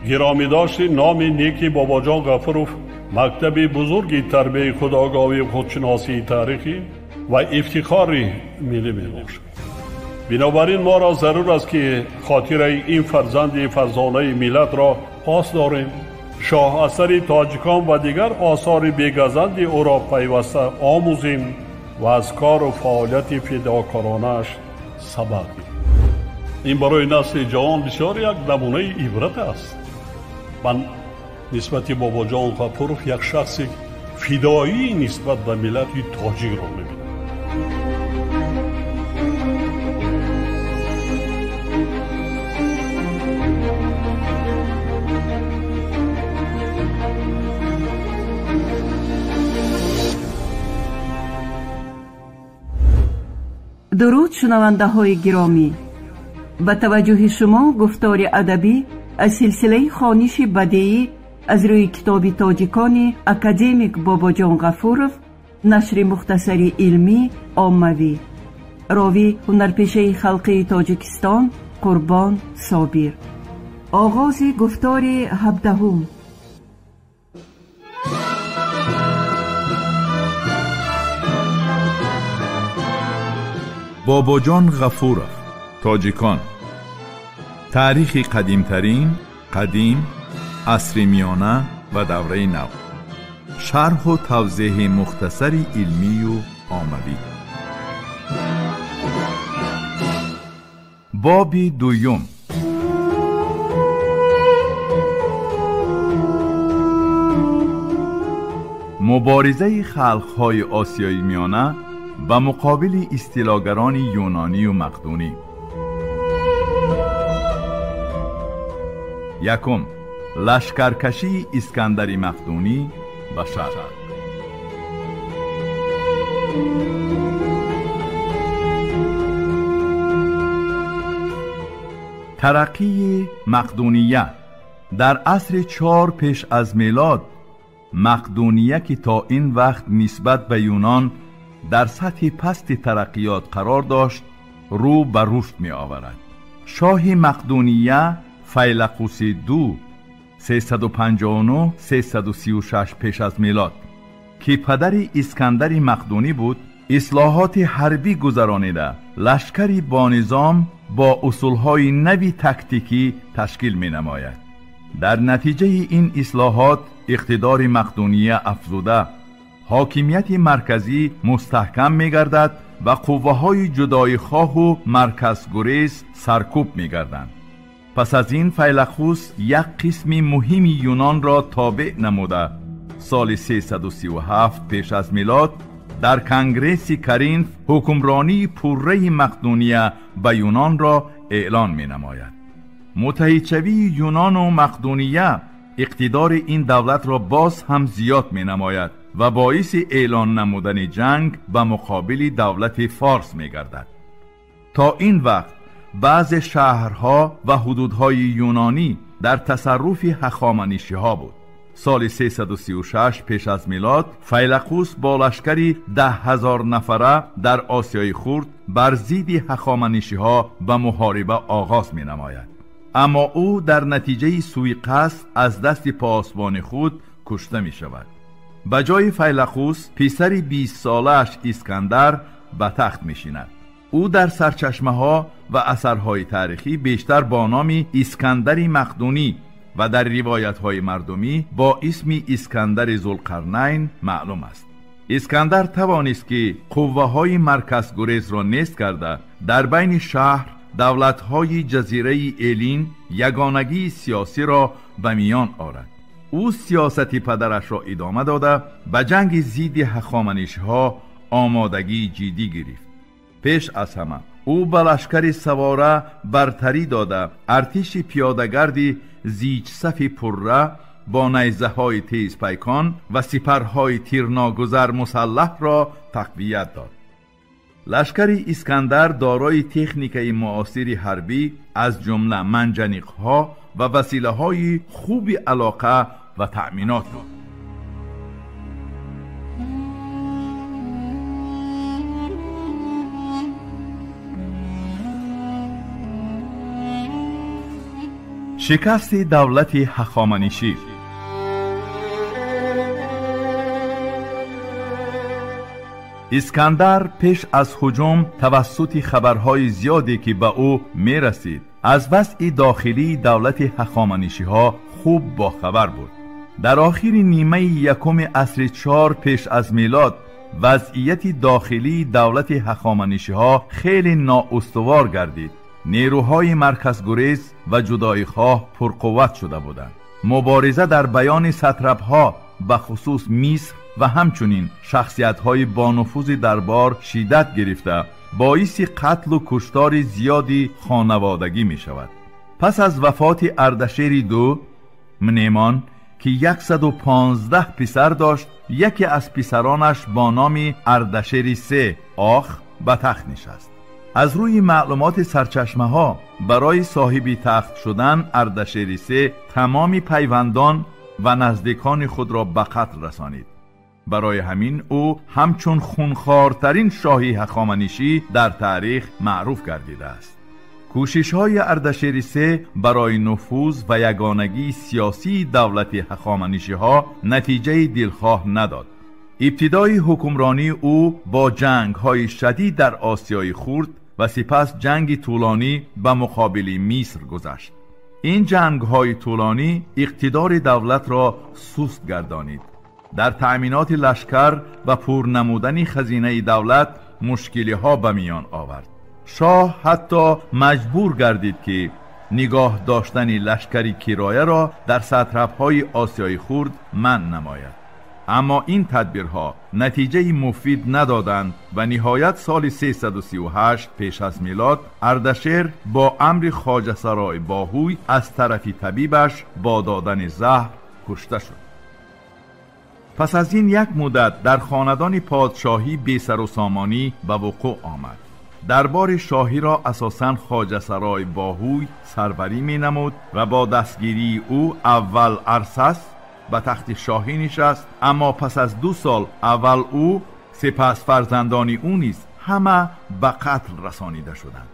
Гиромидошти номи неки Бобоҷон Ғафуров мактаби бузурги тарбияи худогоҳӣ, худшиносии таърихӣ ва ифтихори миллӣ мебошад. Бинобар ин моро зарур аст, ки хотираи ин фарзанди фарзонаи миллатро пос дорем, шоҳасари тоҷикон ва дигар осори бегазанди ӯро пайваста омӯзем ва аз кору фаъолияти фидокоронааш сабақ гирем. Ин барои насли ҷавон бисёр як намунаи ибрат аст. Ман нисбати Бобоҷон Ғафуров як шахси фидоӣ нисбат ба миллати тоҷикро мебинам. Дуруд, шунавандаҳои гиромӣ! Ба таваҷҷӯҳи шумо гуфтори адабӣ аз силсилаи хониши бадеӣ аз рӯи китоби тоҷикони академик Бобоҷон Ғафуров, нашри мухтасари илмӣ оммавӣ. Ровӣ ҳунарпешаи халқии Тоҷикистон Қурбон Собир. Оғози гуфтори ҳабдаҳум. Бобоҷон Ғафуров, тоҷикон. Таърихи қадимтарин, қадим, асри миёна ва давраи нав. Шарҳу тавзеҳи мухтасари илмию оммавӣ. Боби дуюм. Муборизаи халқҳои Осиёи Миёна ба муқобили истилогарони юнонию мақдунӣ. Якум, лашкаркашии Искандари Мақдунӣ ба шарқ. Тараққии Мақдуния дар асри 4 пеш аз мелод. Мақдуния, ки то ин вақт нисбат ба Юнон дар сатҳи пасти тараққиёт қарор дошт, рӯ ба рушд меоварад. Шоҳи Мақдуния Файлақуси ду 359 336 пеш аз мелод, ки падари Искандари Мақдунӣ буд, ислоҳоти ҳарбӣ гузаронида, лашкари бонизом бо усулҳои нави тактикӣ ташкил менамояд. Дар натиҷаи ин ислоҳот иқтидори Мақдуния афзуда, ҳокимияти марказӣ мустаҳкам мегардад ва қувваҳои ҷудоихоҳу марказгурез саркӯб мегарданд. Пас аз ин Файлақус як қисми муҳими Юнонро тобеъ намуда, соли 337 пеш аз милод дар Конгресси Каринф ҳукмронии пурраи Мақдуния ба Юнонро эълон менамояд. Муттаҳидшавии Юнону Мақдуния иқтидори ин давлатро боз ҳам зиёд менамояд ва боиси эълон намудани ҷанг ба муқобили давлати Форс мегардад. То ин вақт баъзе шаҳрҳо ва ҳудудҳои юнонӣ дар тасарруфи ҳахоманишиҳо буд. Соли 336 пеш аз милод Файлақус бо лашкари 10 000 нафара дар Осиёи Хурд бар зидди ҳахоманишиҳо ба муҳориба оғоз менамояд. Аммо ӯ дар натиҷаи сӯиқасд аз дасти посбони худ кушта мешавад. Ба ҷои Файлақус писари 20-солааш Искандар ба тахт мешинад. Ӯ дар сарчашмаҳо ва асарҳои таърихӣ бештар бо номи Искандари Мақдунӣ ва дар ривоятҳои мардумӣ бо исми Искандари Зулқарнайн маълум аст. Искандар тавонист, ки қувваҳои марказгурезро нест карда, дар байни шаҳр давлатҳои ҷазираи Элин ягонагии сиёсиро ба миён орад. Ӯ сиёсати падарашро идома дода, ба ҷанги зидди ҳахоманишҳо омодагии ҷиддӣ гирифт. Пеш аз ҳама ӯ ба лашкари савора бартарӣ дода, артиши пиёдагарди зиҷсафи пурра бо найзаҳои тезпайкон ва сипарҳои тирногузар мусаллаҳро тақвият дод. Лашкари Искандар дорои техникаи муосири ҳарбӣ, аз ҷумла манҷаниқҳо ва василаҳои хуби алоқа ва таъминот буд. Шикасти давлати Ҳахоманишӣ. Искандар пеш аз ҳуҷум тавассути хабарҳои зиёде ки ба ӯ мерасид, аз вазъи дохилии давлати Ҳахоманишиҳо хуб бохабар буд. Дар охири нимаи якуми асри 4 пеш аз милод вазъияти дохилии давлати Ҳахоманишиҳо хеле ноустувор гардид. Нерӯҳои марказгурез ва ҷудоихоҳ пурқувват шуда буданд. Мубориза дар баёни сатрапҳо ба хусус Миср ва ҳамчунин шахсиятҳои бонуфузи дарбор шиддат гирифта боиси қатлу куштори зиёди хонаводагӣ мешавад. Пас аз вафоти Ардашери ду Мнемон ки 115 писар дошт, яке аз писаронаш бо номи Ардашери се Ох ба тахт нишаст. Аз рӯи маълумоти сарчашмаҳо барои соҳиби тахт шудан Ардашери се тамоми пайвандон ва наздикони худро ба қатл расонид. Барои ҳамин ӯ ҳамчун хунхортарин шоҳи ҳахоманишӣ дар таърих маъруф гардидааст. Кӯшишҳои Ардашери се барои нуфуз ва ягонагии сиёсии давлати ҳахоманишиҳо натиҷаи дилхоҳ надод. Ибтидои ҳукмронии ӯ бо ҷангҳои шадид дар Осиёи Хурд ва сипас ҷанги тӯлонӣ ба муқобили Миср гузашт. Ин ҷангҳои тӯлонӣ иқтидори давлатро суст гардонид. Дар таъминоти лашкар ва пур намудани хазинаи давлат мушкилиҳо ба миён овард. Шоҳ ҳатто маҷбур гардид ки нигоҳ доштани лашкари кирояро дар сатрапҳои Осиёи Хурд манъ намояд. Аммо ин тадбирҳо натиҷаи муфид надоданд ва ниҳоят соли 338 пеш аз милод Ардашер бо амри Хоҷасарои Боҳуй аз тарафи табибаш бо додани заҳр кушта шуд. Пас аз ин як муддат дар хонадони подшоҳӣ бесарусомонӣ ба вуқӯъ омад. Дарбори шоҳиро асосан Хоҷасарои Боҳуй сарварӣ менамуд ва бо дастгирии ӯ аввал Арсас ба тахти шоҳӣ нишаст, аммо пас аз 2 сол аввал ӯ, сипас фарзандони ӯ низ ҳама ба қатл расонида шуданд.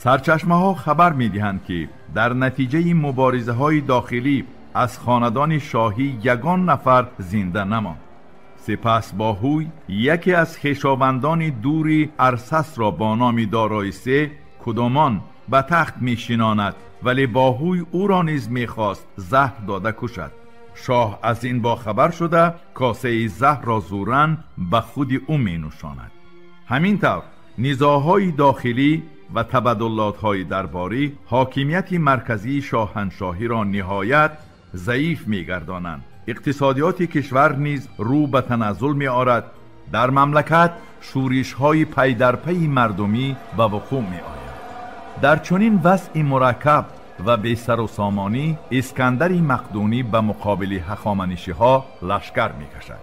Сарчашмаҳо хабар медиҳанд ки дар натиҷаи муборизаҳои дохилӣ аз хонадони шоҳӣ ягон нафар зинда намонд. Сипас Боҳуй яке аз хешовандони дури Арсасро бо номи Дорои се Кудомон ба тахт мешинонад, вале Боҳуй ӯро низ мехост заҳр дода кушад. Шоҳ аз ин бохабар шуда косаи заҳрро зӯран ба худи ӯ менӯшонад. Ҳамин тавр низоъҳои дохилӣ ва табаддулотҳои дарборӣ ҳокимияти марказии шоҳаншоҳиро ниҳоят заиф мегардонанд. Иқтисодиёти кишвар низ рӯ ба таназзул меорад. Дар мамлакат шӯришҳои пайдарпайи мардумӣ ба вуқӯъ меояд. Дар чунин вазъи мураккаб ва бесарусомонӣ Искандари Мақдунӣ ба муқобили ҳахоманишиҳо лашкар мекашад.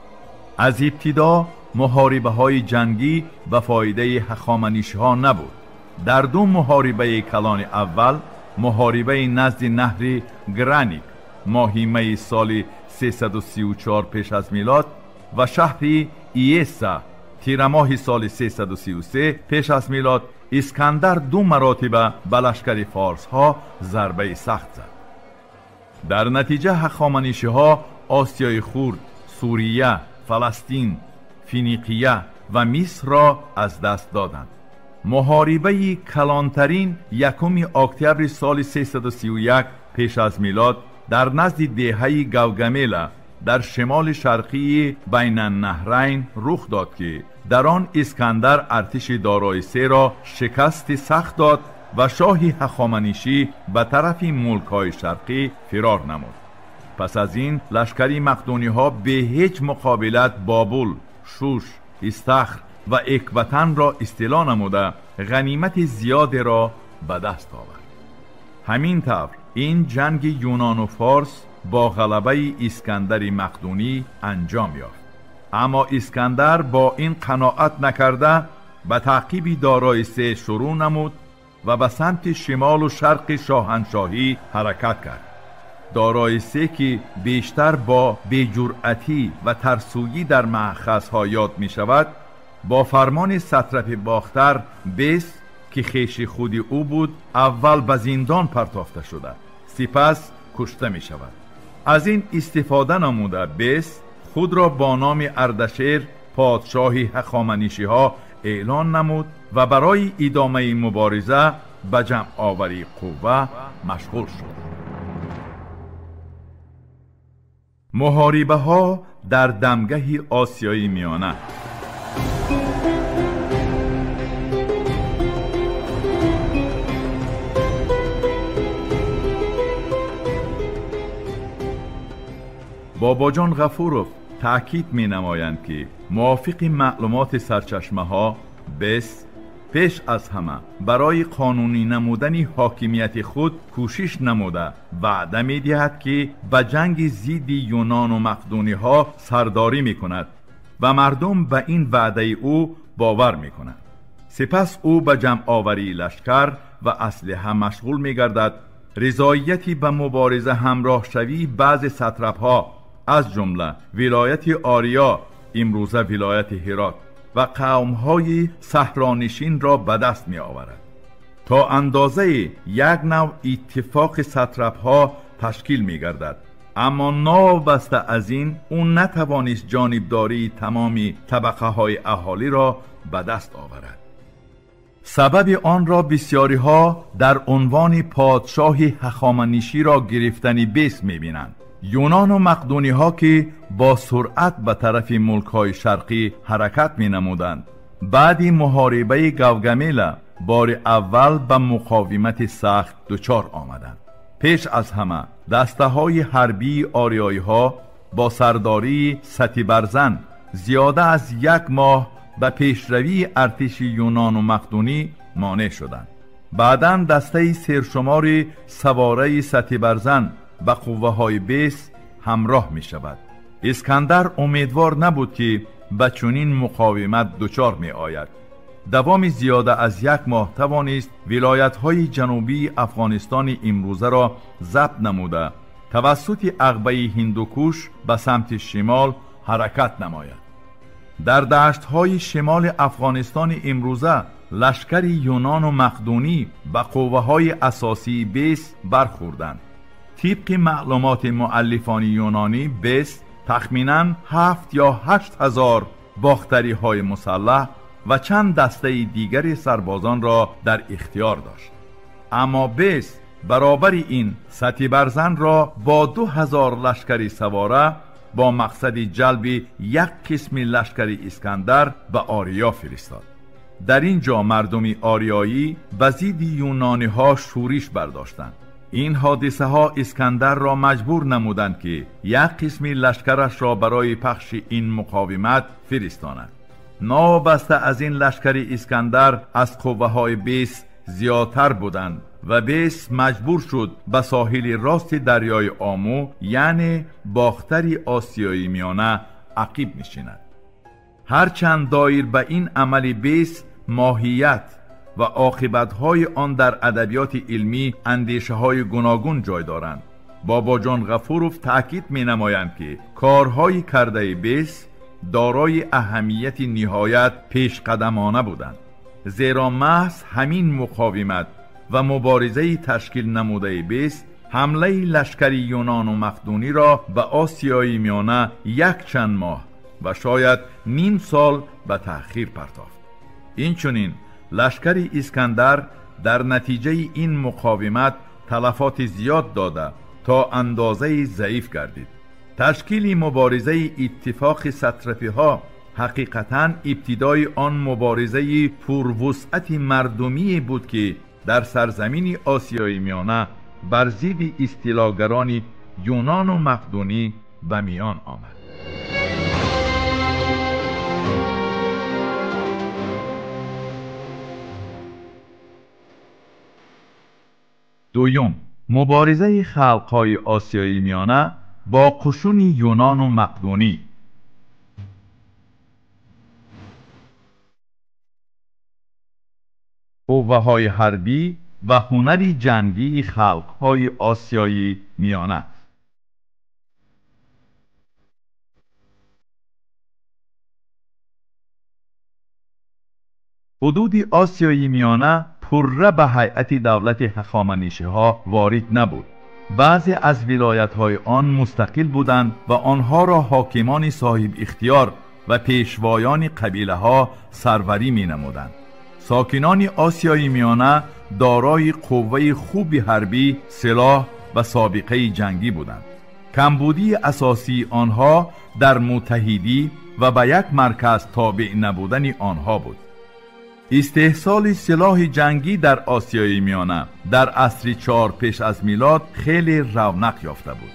Аз ибтидо муҳорибаҳои ҷангӣ ба фоидаи ҳахоманишиҳо набуд. Дар 2 муҳорибаи калони аввал, муҳорибаи назди наҳри Граник моҳи майи соли 334 пеш аз милод ва шаҳри Иеса тирамоҳи соли 333 пеш аз милод, Искандар 2 маротиба ба лашкари форсҳо зарбаи сахт зад. Дар натиҷа ҳахоманишиҳо Осиёи Хурд, Сурия, Фаластин, Финиқия ва Мисрро аз даст доданд. Муҳорибаи калонтарин 1 октябри соли 331 пеш аз милод дар назди деҳаи Гавгамела дар шимоли шарқии Байнаннаҳрайн рух дод ки дар он Искандар артиши Дорои серо шикасти сахт дод ва шоҳи ҳахоманишӣ ба тарафи мулкҳои шарқӣ фирор намуд. Пас аз ин лашкари мақдуниҳо бе ҳеҷ муқобилат Бобул, Шуш, Истахр ва Экбатанро истило намуда ғанимати зиёдеро ба даст овард. Ҳамин тавр ин ҷанги юнону форс бо ғалабаи Искандари Мақдунӣ анҷом ёфт. Аммо Искандар бо ин қаноат накарда ба таъқиби Дорои се шурӯъ намуд ва ба самти шимолу шарқи шоҳаншоҳӣ ҳаракат кард. Дорои се ки бештар бо беҷуръатӣ ва тарсӯӣ дар маъхазҳо ёд мешавад, бо фармони сатрапи Бохтар Бес ки хеши худи ӯ буд, аввал ба зиндон партофта шуда, Сипас кушта мешавад. Аз ин истифода намуда Бес худро бо номи Ардашер подшоҳи ҳахоманишиҳо эълон намуд ва барои идомаи мубориза ба ҷамъоварии қувва машғул шуд. Муҳорибаҳо дар дамгаҳи Осиёи Миёна. Бобоҷон Ғафуров таъкид менамоянд, ки мувофиқи маълумоти сарчашмаҳо Бес пеш аз ҳама барои қонунӣ намудани ҳокимияти худ кӯшиш намуда ваъда медиҳад, ки ба ҷанги зидди юнону мақдуниҳо сардорӣ мекунад ва мардум ба ин ваъдаи ӯ бовар мекунанд. Сипас ӯ ба ҷамъоварии лашкар ва аслиҳа машғул мегардад. Ризояти ба мубориза ҳамроҳшавии баъзе сатрапҳо аз ҷумла вилояти Ориё, имрӯза вилояти Ҳирот, ва қавмҳои саҳронишинро ба даст меоварад. То андозаи як навъ иттифоқи сатрапҳо ташкил мегардад. Аммо новобаста аз ин ӯ натавонист ҷонибдории тамоми табақаҳои аҳолиро ба даст оварад. Сабаби онро бисёриҳо дар унвони подшоҳи ҳахоманиширо гирифтани Бес мебинанд. Юнону мақдуниҳо, ки бо суръат ба тарафи мулкҳои шарқӣ ҳаракат менамуданд, баъди муҳорибаи Гавгамела бори аввал ба муқовимати сахт дучор омаданд. Пеш аз ҳама дастаҳои ҳарбии ориёиҳо бо сардории Сатибарзан зиёда аз як моҳ ба пешравии артиши юнону мақдунӣ монеъ шуданд. Баъдан дастаи сершумори савораи Сатибарзан ба қувваҳои Бес ҳамроҳ мешавад. Искандар умедвор набуд, ки ба чунин муқовимат дучор меояд. Давоми зиёда аз як моҳ тавонист вилоятҳои ҷанубии Афғонистони имрӯзаро забт намуда, тавассути ағбаи Ҳиндукуш ба самти шимол ҳаракат намояд. Дар даштҳои шимоли Афғонистони имрӯза лашкари юнону мақдунӣ ба қувваҳои асосии Бес бархӯрданд. Тибқи маълумоти муаллифони юнонӣ, Бес тахминан 7 ё 8 ҳазор бохтариҳои мусаллаҳ ва чанд дастаи дигари сарбозонро дар ихтиёр дошт. Аммо Бес баробари ин Сатибарзанро бо 2000 лашкари савора бо мақсади ҷалби як қисми лашкари Искандар ба Ориё фиристод. Дар ин ҷо мардуми ориёӣ ба зидди юнониҳо шӯриш бардоштанд. Ин ҳодисаҳо Искандарро маҷбур намуданд, ки як қисми лашкарашро барои пахши ин муқовимат фиристонад. Новобаста аз ин лашкари Искандар аз қувваҳои Бес зиёдтар буданд ва Бес маҷбур шуд ба соҳили рости дарёи Омӯ, яъне бохтари Осиёи Миёна, ақиб нишинад. Ҳарчанд доир ба ин амали Бес моҳият ва оқибатҳои он дар адабиёти илмӣ андешаҳои гуногун ҷой доранд, Бобоҷон Ғафуров таъкид менамоянд, ки корҳои кардаи Бес дорои аҳамияти ниҳоят пешқадамона буданд, зеро маҳз ҳамин муқовимат ва муборизаи ташкил намудаи Бес ҳамлаи лашкари юнону мақдуниро ба Осиёи Миёна якчанд моҳ ва шояд ним сол ба таъхир партофт. Инчунин лашкари Искандар дар натиҷаи ин муқовимат талафоти зиёд дода то андозаи заиф гардид. Ташкили муборизаи иттифоқи сатрапиҳо ҳақиқатан ибтидои он муборизаи пурвусъати мардумие буд, ки дар сарзамини Осиёи Миёна бар зидди истилогарони юнону мақдунӣ ба миён омад. Дуюм, муборизаи халқҳои Осиёи Миёна бо қушуни юнону мақдунӣ. Қувваҳои ҳарбӣ ва ҳунари ҷангии халқҳои Осиёи Миёна. Ҳудуди Осиёи Миёна пурра ба ҳайати давлати ҳахоманишиҳо ворид набуд. Баъзе аз вилоятҳои он мустақил буданд ва онҳоро ҳокимони соҳибихтиёр ва пешвоёни қабилаҳо сарварӣ менамуданд. Сокинони Осиёи Миёна дорои қувваи хуби ҳарбӣ, силоҳ ва собиқаи ҷангӣ буданд. Камбудии асосии онҳо дар муттаҳидӣ ва ба як марказ тобеъ набудани онҳо буд. Истеҳсоли силоҳи ҷангӣ дар Осиёи Миёна дар асри 4 пеш аз милод хеле равнақ ёфта буд.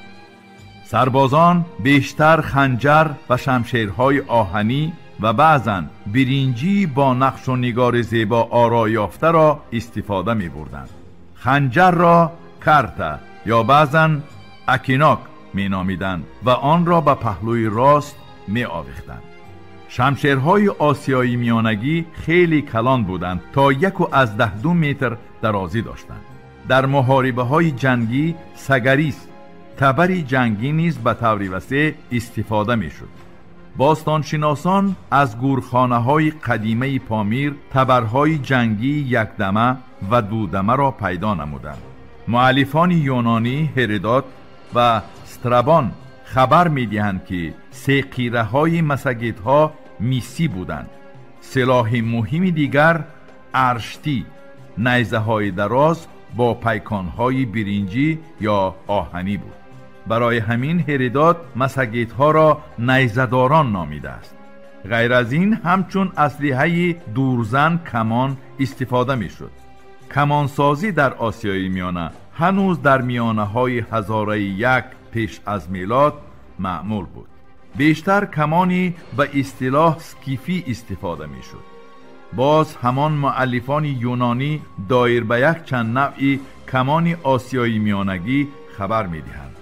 Сарбозон бештар ханҷар ва шамшерҳои оҳанӣ ва баъзан биринҷӣ бо нақшу нигори зебо оро ёфтаро истифода мебурданд. Ханҷарро карта ё баъзан акинок меномиданд ва онро ба паҳлӯи рост меовехтанд. Шамшерҳои осиёи миёнагӣ хеле калон буданд, то 1.2 метр дарозӣ доштанд. Дар муҳорибаҳои ҷангӣ сагарис, табари ҷангӣ низ ба таври васеъ истифода мешуд. Бостоншиносон аз гурхонаҳои қадимаи Помир табарҳои ҷангии якдама ва дудамаро пайдо намуданд. Муаллифони юнонӣ Ҳеродот ва Страбон хабар медиҳанд, ки се қираҳои масагетҳо мисӣ буданд. Силоҳи муҳими дигар арштӣ, найзаҳои дароз бо пайконҳои биринҷӣ ё оҳанӣ буд. Барои ҳамин Ҳеродот масагетҳоро найзадорон номидааст. Ғайр аз ин ҳамчун аслиҳаи дурзан камон истифода мешуд. Камонсозӣ дар Осиёи Миёна ҳанӯз дар миёнаҳои ҳазораи 1 пеш аз милод маъмул буд. Бештар камони ба истилоҳ скифӣ истифода мешуд. Боз ҳамон муаллифони юнонӣ доир ба якчанд навъи камони осиёи миёнагӣ хабар медиҳанд.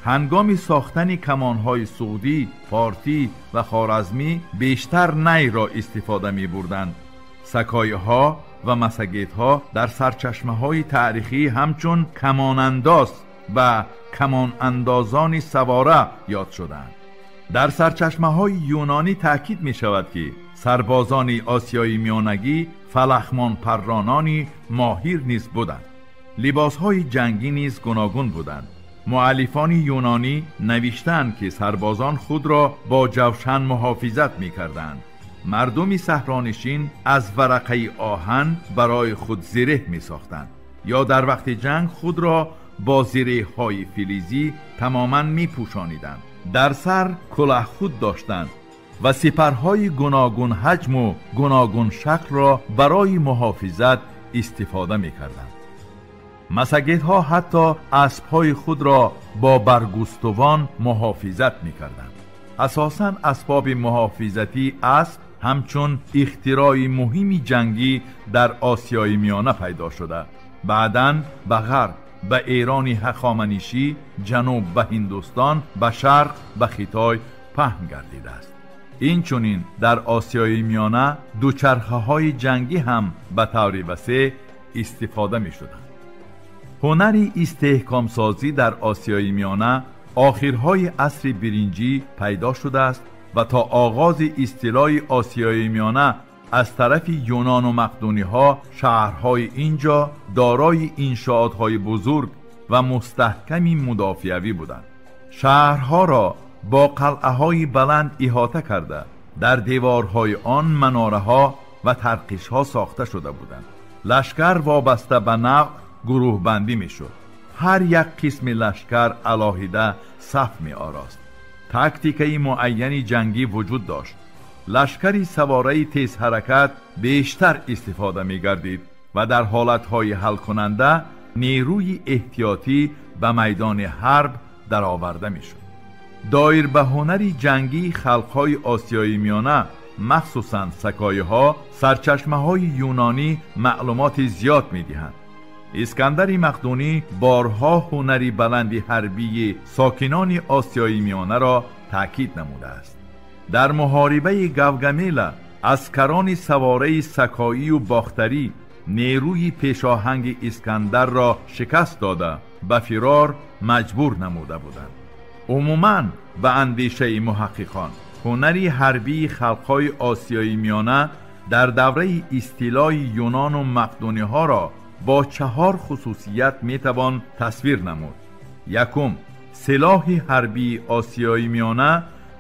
Ҳангоми сохтани камонҳои суғдӣ, фортӣ ва хоразмӣ бештар найро истифода мебурданд. Сакоиҳо ва масагетҳо дар сарчашмаҳои таърихӣ ҳамчун камонандоз ва камонандозони савора ёд шуданд. Дар сарчашмаҳои юнонӣ таъкид мешавад, ки сарбозони осиёи миёнагӣ фалахмонпарронони моҳир низ буданд. Либосҳои ҷангӣ низ гуногун буданд. Муаллифони юнонӣ навиштаанд, ки сарбозон худро бо ҷавшан муҳофизат мекарданд. Мардуми саҳронишин аз варақаи оҳан барои худ зиреҳ месохтанд ё дар вақти ҷанг худро бо зиреҳҳои филизӣ тамоман мепӯшониданд. Дар сар кулоҳхуд доштанд ва сипарҳои гуногун ҳаҷму гуногун шаклро барои муҳофизат истифода мекарданд. Масагетҳо ҳатто аспҳои худро бо баргустувон муҳофизат мекарданд. Асосан асбоби муҳофизатии асп ҳамчун ихтирои муҳими ҷангӣ дар Осиёи Миёна пайдо шуда, баъдан ба ғарб, ба Эрони ҳахоманишӣ, ҷануб ба Ҳиндустон, ба шарқ ба Хитой паҳн гардидааст. Инчунин дар Осиёи Миёна дучархаҳои ҷангӣ ҳам ба таври васеъ истифода мешуданд. Ҳунари истеҳкомсозӣ дар Осиёи Миёна охирҳои асри биринҷӣ пайдо шудааст ва то оғози истилои Осиёи Миёна аз тарафи юнону мақдуниҳо шаҳрҳои инҷо дорои иншоотҳои бузург ва мустаҳками мудофиавӣ буданд. Шаҳрҳоро бо қалъаҳои баланд иҳота карда, дар деворҳои он манораҳо ва тарқишҳо сохта шуда буданд. Лашкар вобаста ба навъ гурӯҳбандӣ мешуд. Ҳар як қисми лашкар алоҳида саф меорост. Тактикаи муайяни ҷангӣ вуҷуд дошт. Лашкари савораи тезҳаракат бештар истифода мегардид ва дар ҳолатҳои ҳалкунанда нерӯи эҳтиётӣ ба майдони ҳарб дароварда мешуд. Доир ба ҳунари ҷангии халқҳои Осиёи Миёна, махсусан сакоиҳо, сарчашмаҳои юнонӣ маълумоти зиёд медиҳанд. Искандари Мақдунӣ борҳо ҳунари баланди ҳарбии сокинони Осиёи Миёнаро таъкид намудааст. Дар муҳорибаи Гавгамела аскарони савораи сакоию бохтарӣ нерӯи пешоҳанги Искандарро шикаст дода, ба фирор маҷбур намуда буданд. Умуман, ба андешаи муҳаққиқон, ҳунари ҳарбии халқҳои Осиёи Миёна дар давраи истилои юнону мақдуниҳоро бо 4 хусусият метавон тасвир намуд. Якум, силоҳи ҳарбии Осиёи Миёна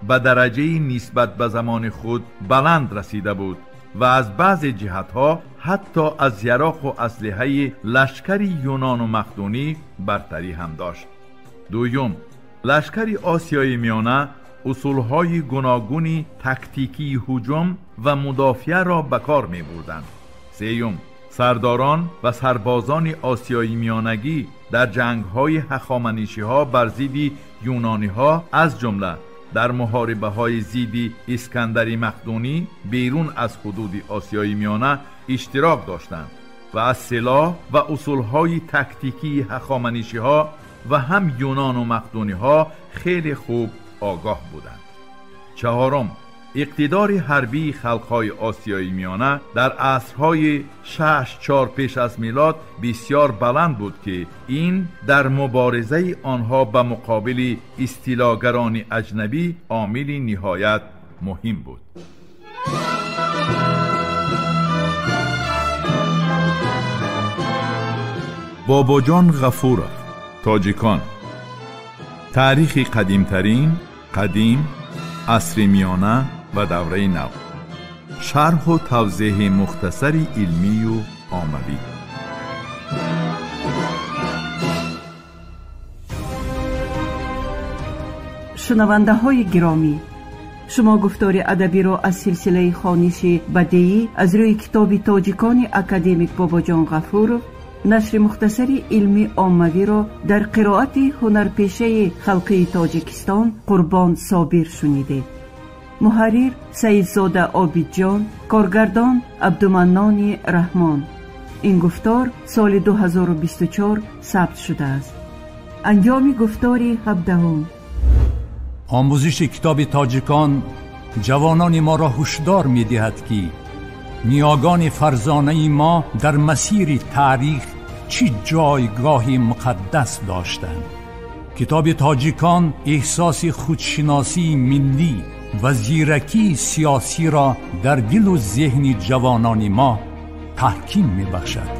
ба дараҷаи нисбат ба замони худ баланд расида буд ва аз баъзе ҷиҳатҳо ҳатто аз яроқу аслиҳаи лашкари Юнону Мақдунӣ бартарӣ ҳам дошт. Дуюм, лашкари Осиёи Миёна усулҳои гуногуни тактикии ҳуҷум ва мудофиаро ба кор мебурданд. Сеюм, сардорон ва сарбозони Осиёи Миёнагӣ дар ҷангҳои ҳахоманишиҳо бар зидди юнониҳо, аз ҷумла дар муҳорибаҳои зидди Искандари Мақдунӣ берун аз ҳудуди Осиёи Миёна иштирок доштанд ва аз силоҳ ва усулҳои тактикии ҳахоманишиҳо ва ҳам юнону мақдуниҳо хеле хуб огоҳ буданд. Чаҳорум, иқтидори ҳарбии халқҳои Осиёи Миёна дар асрҳои 6-4 пеш аз милод бисёр баланд буд, ки ин дар муборизаи онҳо ба муқобили истилогарони аҷнабӣ омили ниҳоят муҳим буд. Бобоҷон Ғафуров. Тоҷикон. Таърихи қадимтарин, қадим, асри миёна ва давраи нав. Шарҳу тавзеҳи мухтасари илмию оммавӣ. Шунавандаҳои гиромӣ, шумо гуфтори адабиро аз силсилаи хониши бадеӣ аз рӯи китоби тоҷикони академик Бобоҷон Ғафуров, нашри мухтасари илмӣ оммавиро дар қироати ҳунарпешаи халқии Тоҷикистон Қурбон Собир шунидед. Муҳаррир Саидзода Обидҷон, коргардон Абдуманнони Раҳмон. Ин гуфтор соли 2024 сабт шудааст. Анҷоми гуфтори 17. Омӯзиши китоби тоҷикон ҷавонони моро ҳушдор медиҳад, ки ниёгони фарзонаи мо дар масири таърих чӣ ҷойгоҳи муқаддас доштанд. Китоби тоҷикон эҳсоси худшиносии миллӣ ва зиракии сиёсиро дар дилу зеҳни ҷавонони мо таҳким мебахшад.